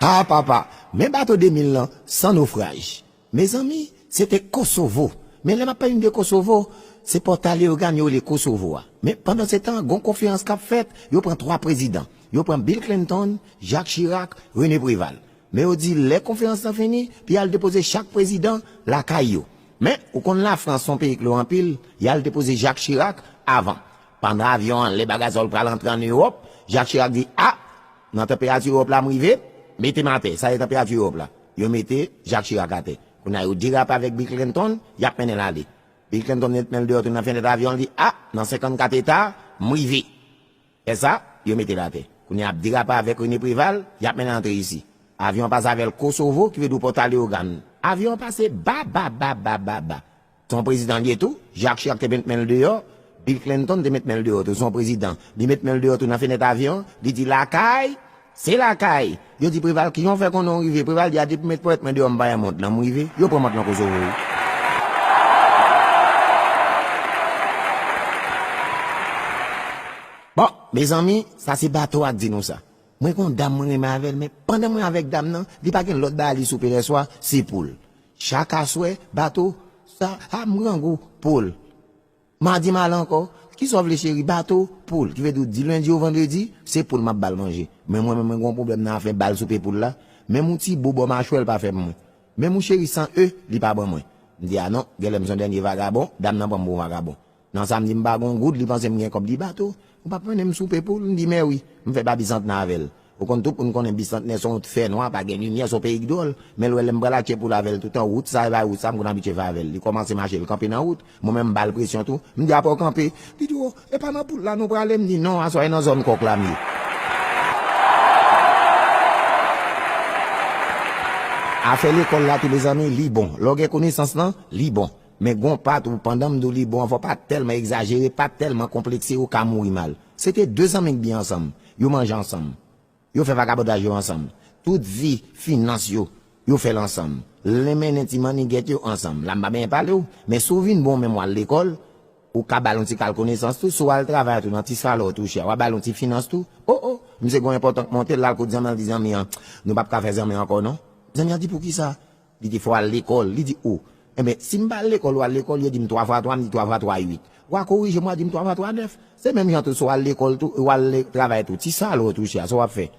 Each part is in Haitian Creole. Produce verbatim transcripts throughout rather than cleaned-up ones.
Ah papa, men bato de mil lan san nofraj. Mezanmi, se te Kosovo. Men lè m ap pale de Kosovo, se Pòta Leyogàn yo rele Kosovo a. Men pandan se tan, gon konferans k ap fèt, yo pran twa prezidan. Yo pran Bill Clinton, Jacques Chirac, René Préval. Men yo di lè konferans lan fini, pou y al depoze chak prezidan lakay yo. Men, ou konn Lafrans se yon peyi klo anpil, y al depoze Jacques Chirac avan. Pandan avyon an anlè bagay sa yo l pral antre ann Ewòp, Jacques Chirac di, a, nan tanperati Ewòp la m rive, mete m atè. Sa se tanperati Ewòp la. Yo mete Jacques Chirac atè. Kounye a yo derape avèk Bill Clinton, y ap mennen l ale. Bill Clinton met men l deyò tou nan fenèt avyon, li di, a, nan senkannkat eta, m rive. Fè sa, yo mete l atè. Kounye a ap derape avèk René Préval, y ap mennen antre isi. Avyon an pase avè l Kosovo, ki vle di Pòta Leyogàn. Avyon an pase ba, ba, ba, ba, ba, ba. Se yon prezidan l ye tou, Jacques Chirac te met men l deyò, Bill Clinton te met men l deyò tou, se yon prezidan. Li met men l deyò tou nan fenèt avyon, li di lakay, se lakay. Yo di Preval, kijan w fè konnen w rive? Preval di, a depi w met ponyèt mwen deyò, m pa wè mont lan, m rive. Yo pran mont lan Kosovo, wi. Bon, mezanmi, sa se bato a k di nou sa. Mwen gon dam mwen renmen avè l, men pandan mwen avèk dam nan, li pa gen lòt bagay li soupe lèswa, se poul. Chak aswè, bato, sa, a m grangou, poul. Madi m ale ankò, kisa w vle cheri, bato, poul. Ki vle di w di lendi o vandredi, se poul m ap ba l manje. Men mwen menm mwen gon pwoblèm nan afè ba l soupe poul la. Menm yon ti bo bò machwè l pa fè pou mwen. Menm yon cheri san e, li pa ban mwen. M di a non, genlè m se yon dènye vagabon, dam nan pran m pou yon vagabon. Nan sa m di m pa gon goud, li panse m gen kòb, li bato. Ou p ap mennen m soupe poul? M di mèwi. M fè pa bisantnè avè l. Ou konn tout moun konnen bisantnè se yon fènwa, pa gen limyè, se yon peyi k dwòl. Men l wè lè m pral atche poul avè l toutan, wout sa e bay wout sa, m konn abitye fè avè l. Li kòmanse mache, l kanpe nan wout. Mwen menm m ba l presyon tou. M di apre w kanpe. Li di o, e pa nan poul la nou prale? M di non, aswè a e nan zòn kòk la m ye. Afè lekòl la tou mezanmi, li bon. Lè w gen konesans lan, li bon. Men gon pa tou, pandan m di w li bon an, fò w pa tèlman egzajere, pa tèlman konplekse, ou ka mouri mal. Se te de zanmi k byen ansanm. Yo manje ansanm. Yo fè vagabondaj yo ansanm. Tout vi finans yo, yo fè l ansanm. L mennen ti mannigèt yo ansanm. La m pa byen pale w, men si w vin bon menm w al lekòl, ou ka ba l yon ti kal konesans tou, si w al travay tou nan ti salon w touche a, w a ba l yon ti finans tou. O, o, misye gon enpòtan k monte l, l al kot zanmi an, l di zanmi an, nou p ap ka fè zanmi ankò non. Zanmi an di poukisa? Li di fò w al lekòl. Li di o. Enben, si m pa al lekòl, ou al lekòl, yo di m twa fwa twa, m di twa fwa twa uit. W a korije m, w a di m twa fwa twa nèf. Se menm jan tou, si w al lekòl tou, ou al le- travay tou, ti salon w touche a, sa w ap fè?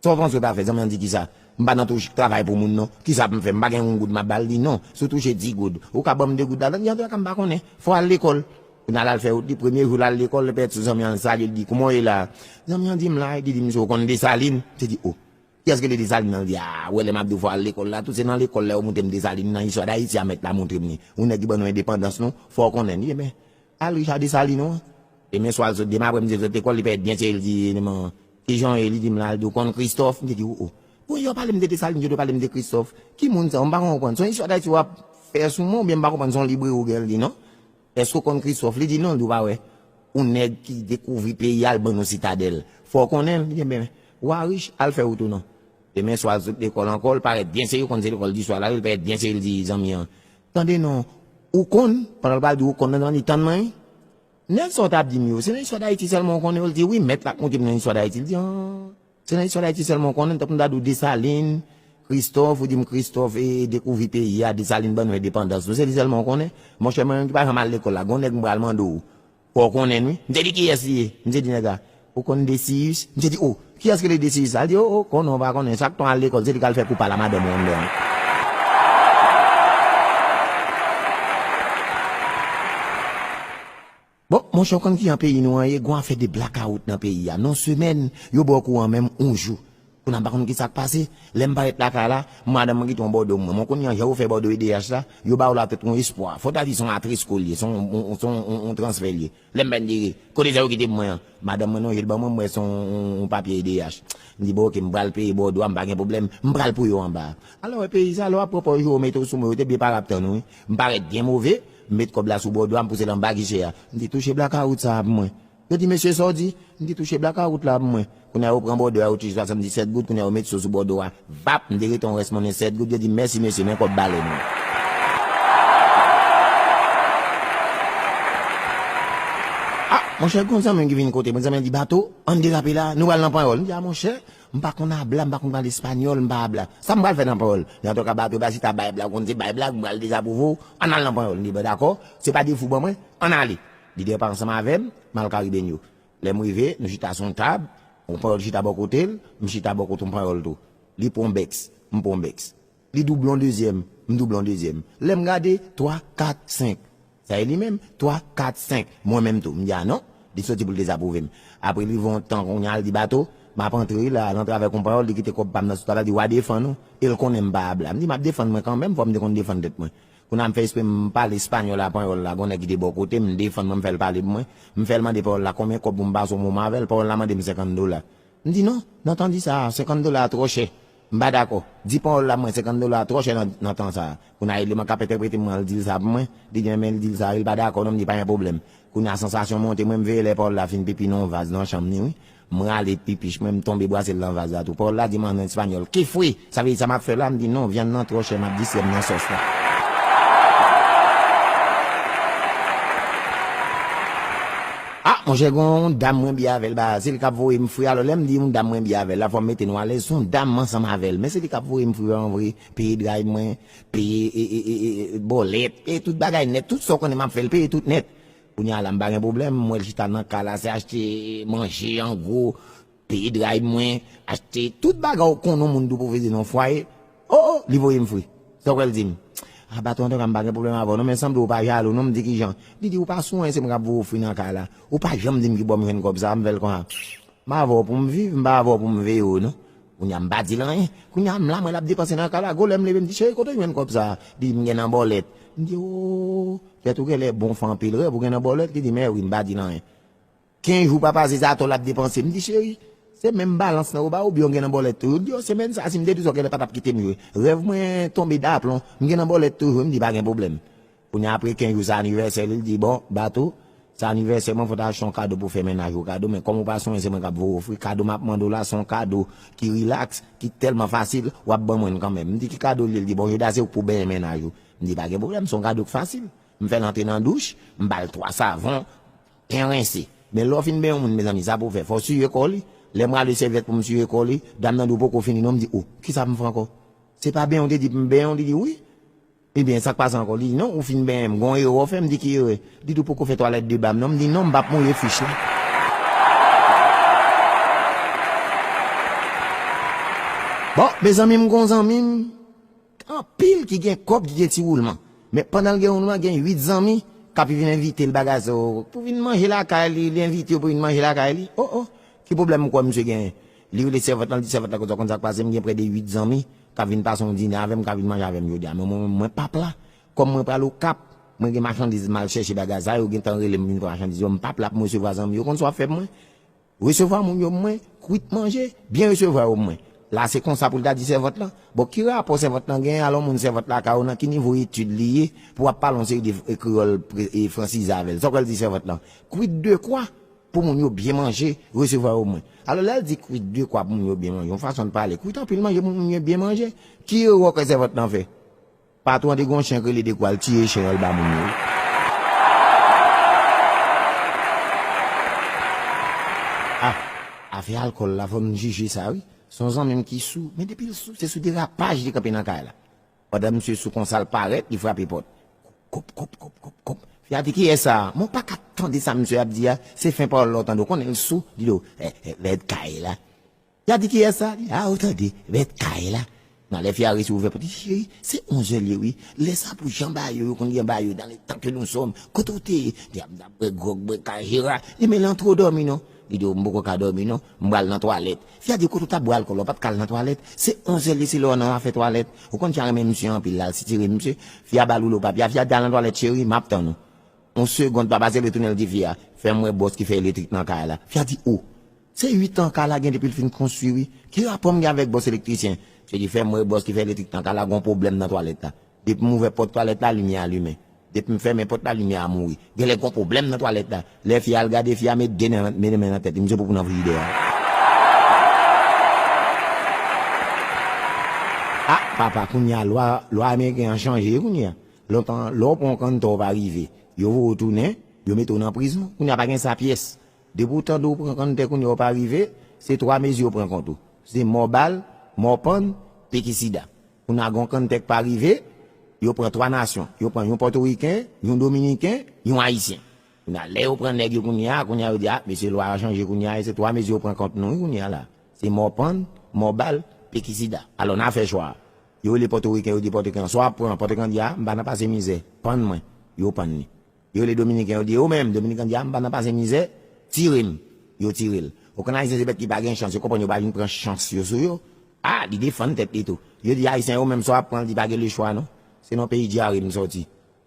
Sa w panse w ta fè? Zanmi an di kisa? M pa nan touche travay pou moun non. Kisa pou m fè? M pa gen yon goud m ap ba l? Li non. Si w touche di goud, ou ka ban m de goud ladan? Li antouka m pa konnen. Fò w al lekòl. Kounye a l al fè wout li, premye jou l al lekòl, li pèt sou zanmi an, l salye, li di kouman w ye la? Zanmi an di m la, li di misye ou konn Desalin? Misye di o. Kiyès ki rele Desalin nan? Li di a, ou wè lè m ap di w fò w al lekòl la tou, se nan lekòl la yo montre m Desalin nan, istwa Dayiti a mèt la montre m li. Yon nèg ki ban nou endepandans nou, fò w konnen li. Enben, al ri a Desalin ou an. Demen swa l sot, demen aprè midi l sot lekòl, li parèt byen serye, li di, demen, kijan w ye? Li di m la, li di w konn Kristòf? M te di o, o. Bon, yo pale m de Desalin, yo te pale m de Kristòf. Ki moun sa? M pa konprann. Se yon istwa Dayiti w ap fè sou mwen oubyen m pa konprann, se yon libreri w gen? Li di non. Èske w konn Kristòf? Li di non, li di w pa wè. Yon nèg ki dekouvri peyi a, l ban nou Sitadèl. Fò w konnen l. Li di enben, w a rich, al fè wout ou non. Demen swa l sot lekòl ankò, l parèt byen serye, konn se lekòl di swa l ale, li parèt byen serye, li di zanmi an, tande non, ou konn, pandan l pral di ou konn nan, li tann mwen wi. Nèg sa w t ap di m yo, se nan istwa Dayiti sèlman w konnen yo? Li di wi, mèt la k montre m nan istwa Dayiti. Li di an, se nan istwa Dayiti sèlman w konnen, tankou m ta di w Desalin, Kristòf, ou di m Kristòf e dekouvri peyi a, Desalin ban nou endepandans nou, se li sèlman w konnen? Monchè, mwen menm ki pa janm al lekòl la, gon nèg m pral mande w, fò w konnen l wi. M te di kiyès li ye? M te di nèg la, ou konn Desiyis? M te di o, kiyès ki rele Desiyis la? Li di o, o, konnen w pa konnen, chak tan w al lekòl, se li k al fè kou pal a madanm ou anndan an. Bon, monchè, w konn kijan peyi nou an ye, gon afè de blakawout nan peyi a. Nan semèn, yo ba w kouran menm yon jou. Kounye a m pa konn kisa k pase. Lè m parèt lakay la, madanm mwen kite yon bòdwo mwen. Mwen konnen jan yo fè bòdwo E D H la, yo ba w la tèt yon espwa. Fò w ta di se yon atresko l ye, se yon, yon, se yon, yon, yon transfè l ye. Lè m vin vire, kote sa yo kite pou mwen an? Madanm mwen lonje l ban mwen, m wè se yon, yon, yon papye E D H. M di bon oke, m pral peye bòdwo a, m pa gen pwoblèm, m pral pou yo anba a. Alò, wè peyi sa, lè w ap pran pòz yo, yo mete w sou mwen, yo te byen pare ap tann ou wi. M parèt byen move, m met kòb la sou bòdwo a, m pouse l anba gichè a. M di touche blakawout sa a pou mwen. Yo di mesye sa w di? M di touche blakawout la pou mwen. Kounye a yo pran bòdwo a, yo touche swasanndisèt goud, kounye a yo met sa w sou bòdwo a. Vap, m te rete yon rès monnen sèt goud, yo di m mèsi mesye, men kòb balèn ou. Ah, Monchè, gon zanmi m ki vin kote mwen, zanmi an di, "Bato, ann derape la, nou pral nan Panyòl." M di, "A monchè, m pa konn abla, m pa konn pale espanyòl, m pa abla. Sa m pral fè nan Panyòl?" Men antouka, Bato pa chita bay blag, ou konn se bay blag, m pral dezapwouve w, ann al nan Panyòl. M di, "Bon, dakò, se pa defo ban mwen, ann ale." Li depa ansanm avè m, m al Karibenyo. Lè m rive, nou chita sou yon tab, yon Panyòl chita bò kote l, m chita bò kote yon Panyòl tou. Li pran bèks, m pran bèks. Li double yon dezyèm, m double yon dezyèm. Lè m gade, twa, kat, senk. Sa e li menm, twa, kat, senk. Mwen menm tou. M di, "A non." Li soti pou l dezapwouve m. Apre li rive yon tan kounye a, l di, "Bato, m ap antre la, al antre avèk yon Panyòl." Li kite kòb pa m nan sou tab la, di, "W a defann ou." E l konnen m pa abla. M di, "M ap defann mwen kanmenm, fò m te konn defann tèt mwen." Kounye a m fè espre m pale espanyòl a Panyòl la, gon nèg ki te bò kote m, m defann mwen, m fè l pale pou mwen. M fè l mande Panyòl la konbyen kòb pou m pase yon moman avè l. Panyòl la mande m senkant dola. M di, "Non, nan tan di sa, senkant dola a twò chè. M pa dakò. Di Panyòl la mwen senkant dola a twò chè nan, nan tan sa a." Kounye a eleman k ap entèprete mwen an, l di l sa pou mwen. Li di, "Men l di l sa, wi, l pa dakò non." M di, "Pa gen pwoblèm." Kounye a sansasyon monte, mwen m veye lè Panyòl la fin pipi nan yon vaz nan chanm ni, wi. M rale pipich mwen, m tonbe brase l nan vaz la tou. Panyòl la di m an espanyòl, "Qué fue?" Sa vle di sa m ap fè la? M di, "Non, vyann nan twò chè, m ap disèm nan sòs la." Ah, monchè, gon yon dam mwen byen avè l, ba, se li k ap voye m fri. Alò, lè m di yon dam mwen byen avè l la, fò m mete nou alèz, se yon dam m ansanm avè l. Men se li k ap voye m fri an vre, peye dray mwen, peye, e, e, e, e, bòlèt, peye tout bagay nèt, tout sa w konnen m ap fè l, peye tout nèt. Kounye a la, m pa gen pwoblèm, m wè l chita nan kay la, se achte manje an gwo, peye dray mwen, achte tout bagay w konnen yon moun dwe pwofite nan fwaye. O, o, li voye m fri. Sa w kwè l di m? "A, Bato, antouka, m pa gen pwoblèm avè w non, men sanble w pa jalou non." M di, "Kijan?" Li di, "Ou pa sou anyen, se mwen k ap voye w fri nan kay la. Ou pa janm di m ki bò m jwenn kòb sa a." M fè l konsa. M avè w pou m viv, m pa avè w pou m veye w non. Kounye a m pa di l anyen. Kounye a m la, m wè l ap depanse nan kay la. Gwo lè m leve, m di, "Cheri, kote w jwenn kòb sa a?" Li di, "M gen nan bòlèt." M di, "O, tèt ou genlè bon, fè anpil rèv, ou gen nan bòlèt?" Li di, "Men wi, m pa di l anyen." Kenz jou pa pase, se atò l ap depanse. M di, "Cheri, se menm balans lan ou ba oubyen w gen nan bòlèt toujou?" Li di, "O, semèn sa a, si m te di w sa, w genlè pa t ap kite m jwe. Rèv mwen tonbe daplon, m gen nan bòlèt toujou." M di, "Pa gen pwoblèm." Kounye a, apre kenz jou, se anivèsè li, li di, "Bon, Bato, se anivèsè mwen, fò w ta achte yon kado pou w fè mennaj ou kado, men kòm ou pa sou anyen, se mwen k ap voye w fri. Kado m ap mande w la, se yon kado ki rilaks, ki tèlman fasil, w ap ban mwen l kanmenm." M di, "Ki kado l ye?" Li di, "Bon, jodi a se ou k pou benyen mennaj ou." M di, "Pa gen pwoblèm, se yon kado k fasil." M fè l antre nan douch, m ba l twa savon, byen rense. Men lè w fin benyen yon moun, mezanmi, sa pou w fè, fò w siye kò li. Lè m rale sèvyèt pou m siye kò li, dam nan di, "Ou poko fini non." M di, "O, kisa m fè ankò? Se pa benyen w te di pou m benyen w?" Li di, "Wi." Ebyen, sa k pase ankò? Li di, "Non, ou fin benyen m, gon erè w fè." M di, "Ki erè?" Li di, "Ou poko fè twalèt de ba m non." M di, "Non, m p ap mouye fich la." Bon, mezanmi, m gon zanmi m, anpil ki gen kòb, ki gen ti woulman. Men pandan l gen woulman, gen uit zanmi k ap vin envite l bagay sa yo. Pou vin manje lakay li, li envite yo pou vin manje lakay li. O, o, ki pwoblèm ou kwè misye genyen? Li rele sèvant lan, li di, "Sèvant lan, kote w konn sa k pase, m gen prè de uit zanmi k ap vin pase yon dine avè m, k ap vin manje avè m jodi a. Men mwen, mwen p ap la. Kòm mwen pral Okap, mwen gen machandiz m al chèche bagay sa yo, gentan rele m vin pran machandiz yo, m p ap la pou m resevwa zanmi yo. Ou konn sa w ap fè pou mwen? Resevwa moun yo pou mwen, kwit manje, byen resevwa yo pou mwen." La, se konsa pou l ta di sèvant lan. Bon, ki rapò sèvant lan genyen? Alò, moun sèvant la ka ou nan ki nivo etid li ye pou w ap pale yon seri de, e, kreyòl pre-, e, fransize avè l? Sa w kwè l di sèvant lan? Kwit dekwa pou moun yo byen manje, resevwa yo pou mwen. Alò, lè l di kwit dekwa pou moun yo byen manje, yon fason l pale, kwit anpil manje pou moun yo byen manje. Ki erè w kwè sèvant lan fè? Patwon an te gen yon chen k rele dekwa, l tiye chen an, l ba moun yo. Ah, afè alkòl la, fò n jije sa, wi. Se yon zanmi m ki sou, men depi l sou, se sou derapaj li kanpe nan kay la. Pandan misye sou konsa, l parèt, li frape pòt. Kòp, kòp, kòp, kòp, kòp. Fi a di, "Kiyès sa a?" Mwen pa ka tande sa misye ap di a, se fen pawòl la w tande, w konnen l sou, li di w, "Eh, eh, vèt kay la." Fi a di, "Kiyès sa a?" Li, "A, w tande, vèt kay la." Nan lè fi a resi ouvè pòt, li di, "Cheri, se onzè l ye, wi. Lè sa pou jan ba yo, yo konn gen ba yo dans le temps que nous sommes. Kote w te ye?" Li di, "A, m t ap bwè gwòg, bwè kajera." Li, "Men l antwo dòmi non." Li di, "O, m poko ka dòmi non, m pral nan twalèt." Fi a di, "Kote w t ap bwè alkòl la, w pa t ka al nan twalèt? Se onzè l ye, se lè w nan afè twalèt. Ou konn fi a renmen misye anpil, l al sitire misye." Fi a ba l woulo papye a, fi a di, "Al nan twalèt, cheri, m ap tann ou." Yon segonn pa pase, li tounen, l di fi a, "Fè m wè bòs ki fè elektrik nan kay la." Fi a di, "O, se uit an kay la gen depi l fin konstwi, wi. Ki rapò m gen avèk bòs elektrisyen?" Misye di, "Fè m wè bòs ki fè elektrik nan kay la, gon pwoblèm nan twalèt la." Depi m ouvè pòt twalèt la, limyè a limen. Depi m fèmen pòt la, limyè a mouri. Genlè gon pwoblèm nan twalèt la. Lè fi a al gade, fi a met de men, met de men nan tèt li, misye poupou nan frijidè a. Ah, papa, kounye a, lwa, lwa ameriken an chanje, kounye a. Lontan, lè w pran yon kanntò, w pa rive. Yo voye w tounen, Yo mete w nan prizon. Kounye a pa gen sa pyès. Depi w tande w pran kanntè kounye a w pa rive, se twa mezi yo pran kont ou. Se mò bal, mò pann, piki sida. Kounye a gon kanntè k pa rive, yo pran twa nasyon. Yo pran yon pòtoriken, yon dominiken, yon ayisyen. Kounye a, lè yo pran nèg yo kounye a, kounye a yo di, a, mesye lwa a chanje kounye a, e se twa mezi yo pran kont nou, wi, kounye a la. Se mò pann, mò bal, piki sida. Alò, n a fè chwa a. Yo rele pòtoriken, yo di pòtoriken an, sa w ap pran, pòtoriken an di, a, m pa nan pase mizè, pann mwen. Yo pann li. Yo rele dominiken, yo di, yo menm, dominiken an di, a, m pa nan pase mizè, tire m. Yo tire l. Ou konn ayisyen se bèt ki pa gen chans, yo konprann yo pa vin pran chans yo sou yo. A, li defann tèt li tou. Yo di ayisyen yo menm sa w ap pran, li pa gen lechwa non. Se nan peyi dyare m sòti.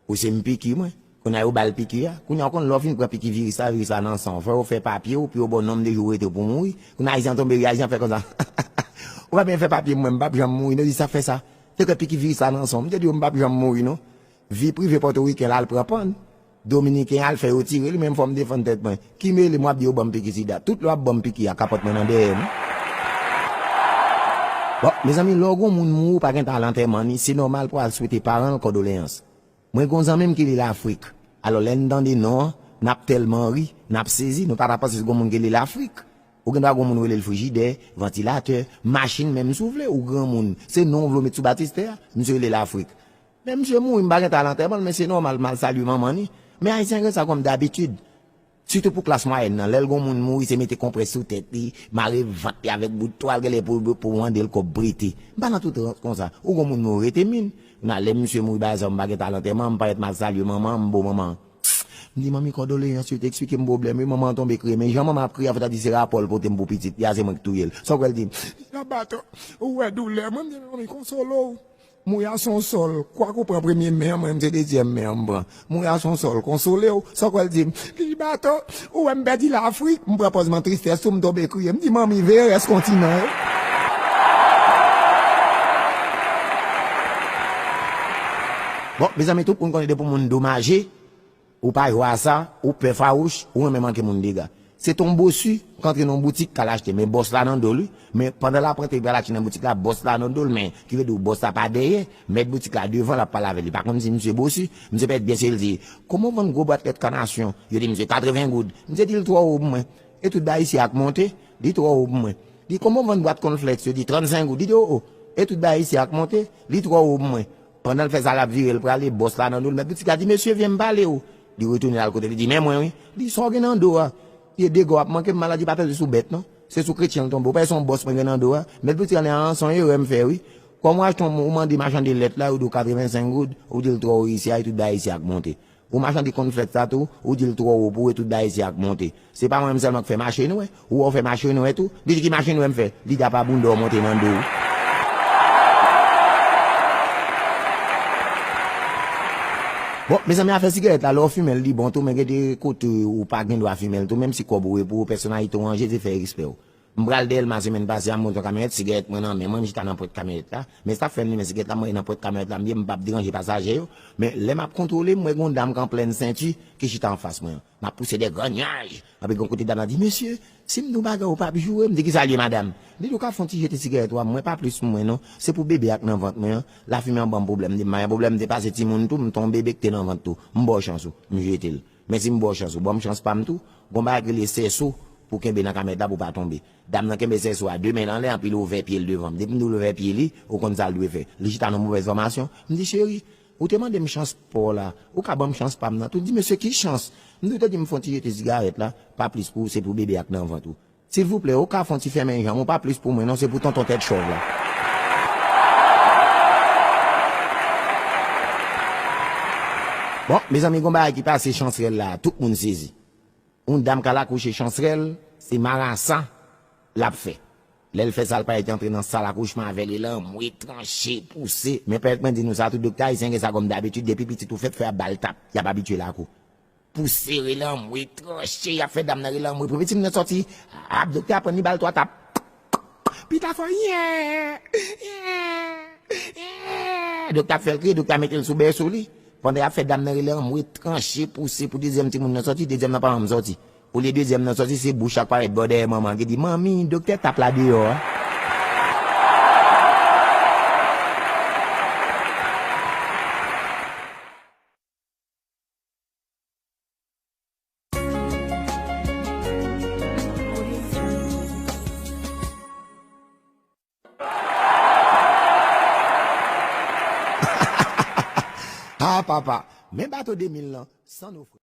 Ou se m piki mwen. Kounye a yo ba l piki a. Kounye a ou konn lè w fin pran piki viris la, viris la nan san w. Fò yo fè papye w, pou yo ba w nonm de jou w rete pou w mouri. Kounye a ayisyen an tonbe ri, ayisyen an fè konsa. Ou pa byen fè papye m, mwen, m p ap janm mouri non, di sa fè sa. Te kwè piki viris la nan san w. M te di w m p ap janm mouri non. Vi prive pòtoriken la al pran pann. Dominiken al fè yo tire li, men fò m defann tèt mwen. Ki mele m w ap di yo ban m piki sida. Tout lè w ap ban m piki a, kapòt mwen nan dèyè m. Bon, mezanmi, lè w gon moun mouri, ou pa gen tan al antèman ni, se nòmal pou al swete paran l kondoleyans. Mwen gon zanmi m ki li Lafrik. Alò, lè n tande non an, n ap tèlman ri, n ap sezi, nou pa ta panse se gon moun ki li Lafrik. Ou gen dwa gon moun rele l frijidè, vantilatè, machin menm si w vle, ou granmoun. Se non w vle w met sou batistè a, misye rele Lafrik. Men misye mouri, m pa gen tan al antèman l, men se nòmal, m al salye manman ni. Men ayisyen gen sa kòm dabitid. Sitou pou klas mwayèn nan, lè l gon moun mouri, se mete konprès sou tèt li, mare vant li avèk bout twal, genlè pou, pou mande l kòb prete. M pa nan tout rans konsa. Ou gon moun mouri, rete min. Kounye a, lè misye mouri, bagay sa yo, m pa gen tan al antèman, m parèt m al salye manman an, m bo manman an. M di, manmi, kondoleyans, yo te eksplike m pwoblèm, wi, manman an tonbe kriye. Men jan manman ap kriye a, fò ta di se rapò l pote m pou pitit li a, se mwen k touye l. Sa w kwè l di m? Li nan baton, ou wè doulè mwen, m di, manmi, konsole w. Mouri a se yon sòl. Kwak ou pran premye men an, mwen menm se dezyèm men an m pran. Mouri a se yon sòl. Konsole w. Sa w kwè l di m? Li baton. Ou wè m pèdi Lafrik. M pran pòz m an tristès tou, m tonbe kriye. M di, manmi, veye rès kontinan yo. Bon, mezanmi, tout moun konnen depi yon moun domaje, ou pa jwe a sa, ou pè fawouch, ou renmen manke moun dega. Se t on bosi k antre nan yon boutik k al achte, men bòs la nan do l, wi. Men pandan l ap rantre, li pral achte nan boutik la, bòs la nan do l, men ki vle di w bòs la pa dèyè, mèt boutik la devan, l ap pale avè l. Li pa konn si misye bosi, misye pèt byen serye, l di, kòman w vann gwo bwat lèt kanasyon? Yo di misye katreven goud. Misye di l twò wo pou mwen. E tout bagay isi a k monte, li twò wo pou mwen. Li kòman w vann bwat kònflèks? Yo di trannsenk goud. Li di o o, e tout bagay isi a k monte, li twò wo pou mwen. Pandan l fè sa, l ap vire, l prale, bòs la nan do l. Mèt boutik la di, mesye, vyen m pale w. Li retounen al kote l, li di, men mwen wi. Li di, sa w gen nan do a? Li di, dega w ap manke m, maladi pa tonbe sou bèt non. Se sou kretyen l tonbe. Ou pa wè se yon bòs mwen gen nan do a? Mèt boutik la di, an, se yon erè m fè wi. Kòm w achte yon, ou mande machann de lèt la, yo di w katrevensenk goud, ou di l twò wo isi a, e tout bagay isi a k monte. Ou machande kònflèks la tou, ou di l twò wo pou w e tout bagay isi a k monte. Se pa mwen menm sèlman k fè mache nwè. Ou wè w fè mache nwè tou. Li di ki mache nwè m fè? Li di apa bounda w monte nan do w. Bon, mezanmi, afè sigarèt la, lè w fimen l, li bon tou, men gen de kote ou pa gen dwa fimen l tou, menm si kòb ou e pou ou, pèsonalite w an jezi fè respè w. M pral Dèlma semèn pase a, m monte yon kamyonèt, sigarèt mwen nan men mwen, m chita nan pwent kamyonèt la. Men sa k fè m limen sigarèt la, mwen nan pwent kamyonèt la, m byen, m p ap deranje pasaje yo. Men lè m ap kontwole, m wè gon dam k an plèn senti ki chita anfas mwen an. M ap pouse de gran nyaj. Anpi gon kote dam nan di, mesye, si m di w bagay ou p ap joure, m di, kisa l ye, madanm? Li di, ou ka fè yon ti jete sigarèt ou a, mwen pa plis pou mwen non. Se pou bebe a k nan vant mwen an. Lafimen an ban m pwoblèm. M di, m pa gen pwoblèm, m te pase timoun tou, m te yon bebe k te nan vant tou. M ba w chans ou, m jete l. Men si m ba w chans, ou ban m chans pa m tou. Gon bagay ki rele sèso pou kenbe nan kamyonèt la pou w pa tonbe. Dam nan kenbe sèso a, de men l anlè, anpi l ouvè pye l devan m. Depi m di w l ouvè pye li, ou konn sa l dwe fè. Li chita nan movèz fòmasyon. M di, cheri, ou te mande m chans pa w la. Ou ka ban m chans pa m nan tou. Li di, mesye, ki chans? M di, ou te di m fè yon ti jete sigarèt la, pa plis pou ou, se pou bebe a k nan vant ou. Silvouplè, ou ka fè yon ti fèmen janm ou, pa plis pou mwen non, se pou tonton tèt chòv la. Bon, mezanmi, gon bagay ki pase Chansrèl la, tout moun sezi. Yon dam k al akouche Chansrèl, se marasa l ap fè. Lè l fè sa, l parèt antre nan sal akouchman avè l, e lanmwe, tranche, pouse. Men pèmèt mwen di nou sa tou, doktè ayisyen gen sa kòm dabitid, depi pitit ou fèt, fò y ap ba l tap, y ap abitye l ak ou. Pouse, relanmwe, tranche, y ap fè dam nan relanmwe. Premye timoun nan sòti, ap doktè a pran li ba l twa tap. Pita fò, yè, yè, yè. Doktè ap fè l kriye, doktè ap mete l sou bèso li. Pandan y ap fè dam nan relanmwe, tranche, pouse pou dezyèm timoun nan sòti, dezyèm nan pa janm sòti. Olye dezyèm nan sòti, se bouch la k parèt bò dèyè manman an ki di, manmi, doktè tap la deyò a. Ah papa, men bato de mil lan, san nofre.